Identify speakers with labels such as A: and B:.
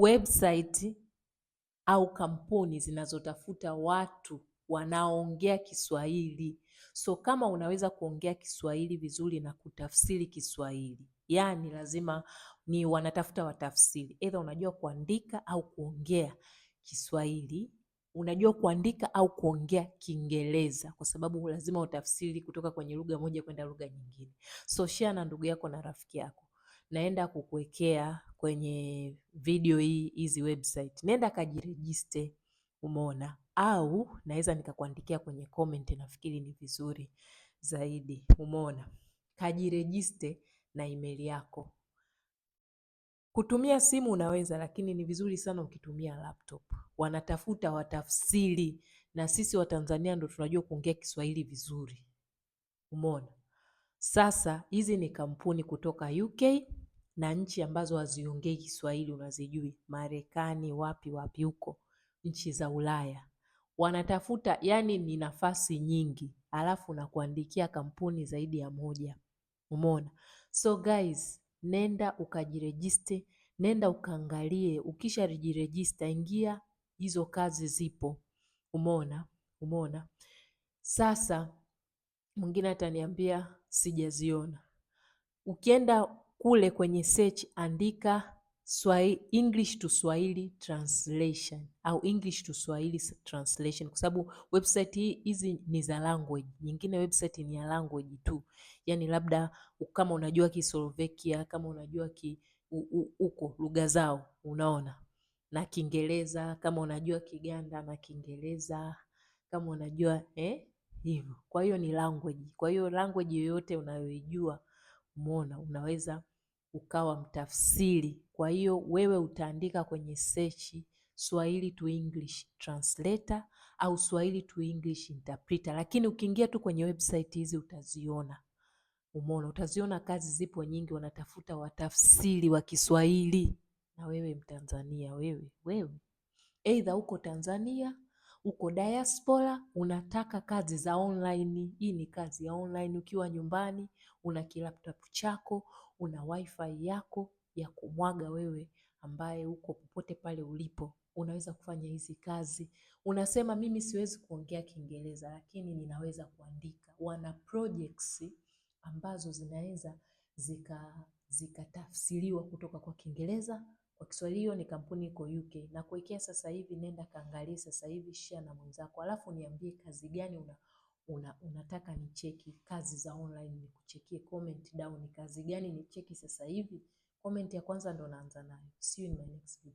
A: Website au kampuni zinazotafuta watu wanaoongea Kiswahili. So kama unaweza kuongea Kiswahili vizuri na kutafsiri Kiswahili, yaani lazima ni wanatafuta watafsiri, either unajua kuandika au kuongea Kiswahili, unajua kuandika au kuongea Kiingereza, kwa sababu lazima utafsiri kutoka kwenye lugha moja kwenda lugha nyingine. So share na ndugu yako na rafiki yako. Naenda kukuwekea kwenye video hii hizi website, nenda kajiregister, umeona, au naweza nikakuandikia kwenye comment, nafikiri ni vizuri zaidi, umeona. Kajiregister na email yako. Kutumia simu unaweza, lakini ni vizuri sana ukitumia laptop. Wanatafuta watafsiri, na sisi Watanzania ndo tunajua kuongea Kiswahili vizuri, umeona. Sasa hizi ni kampuni kutoka UK na nchi ambazo haziongei Kiswahili unazijui, Marekani, wapi wapi huko, nchi za Ulaya wanatafuta, yani ni nafasi nyingi, alafu na kuandikia kampuni zaidi ya moja, umeona. So guys, nenda ukajiregister, nenda ukaangalie. Ukishajiregister ingia, hizo kazi zipo, umeona, umeona. Sasa mwingine ataniambia sijaziona. Ukienda kule kwenye search andika Swahili, English to Swahili translation au English to Swahili translation, kwa sababu website hii hizi ni za language. Nyingine website ni ya language tu, yani labda kama unajua Kislovakia, kama unajua ki huko lugha zao, unaona, na Kiingereza, kama unajua Kiganda na Kiingereza, kama unajua hivyo. Kwa hiyo ni language. Kwa hiyo language yoyote unayoijua, umeona, unaweza ukawa mtafsiri. Kwa hiyo wewe utaandika kwenye search Swahili to English translator au Swahili to English interpreter, lakini ukiingia tu kwenye website hizi utaziona. Umeona, utaziona kazi zipo nyingi, wanatafuta watafsiri wa Kiswahili. Na wewe Mtanzania, wewe either uko Tanzania, uko diaspora, unataka kazi za online. Hii ni kazi ya online, ukiwa nyumbani, una kilaptop chako, una wifi yako ya kumwaga wewe ambaye uko popote pale ulipo, unaweza kufanya hizi kazi. Unasema mimi siwezi kuongea Kiingereza lakini ninaweza kuandika. Wana projects ambazo zinaweza zikatafsiriwa kutoka kwa Kiingereza kwa Kiswahili. Hiyo ni kampuni iko UK na kuwekea sasa hivi, nenda kaangalie sasa hivi, share na mwenzako, alafu niambie kazi gani unataka nicheki kazi za online, nikuchekie. Comment down ni kazi gani nicheki sasa hivi. Comment ya kwanza ndo naanza nayo. See you in my next video.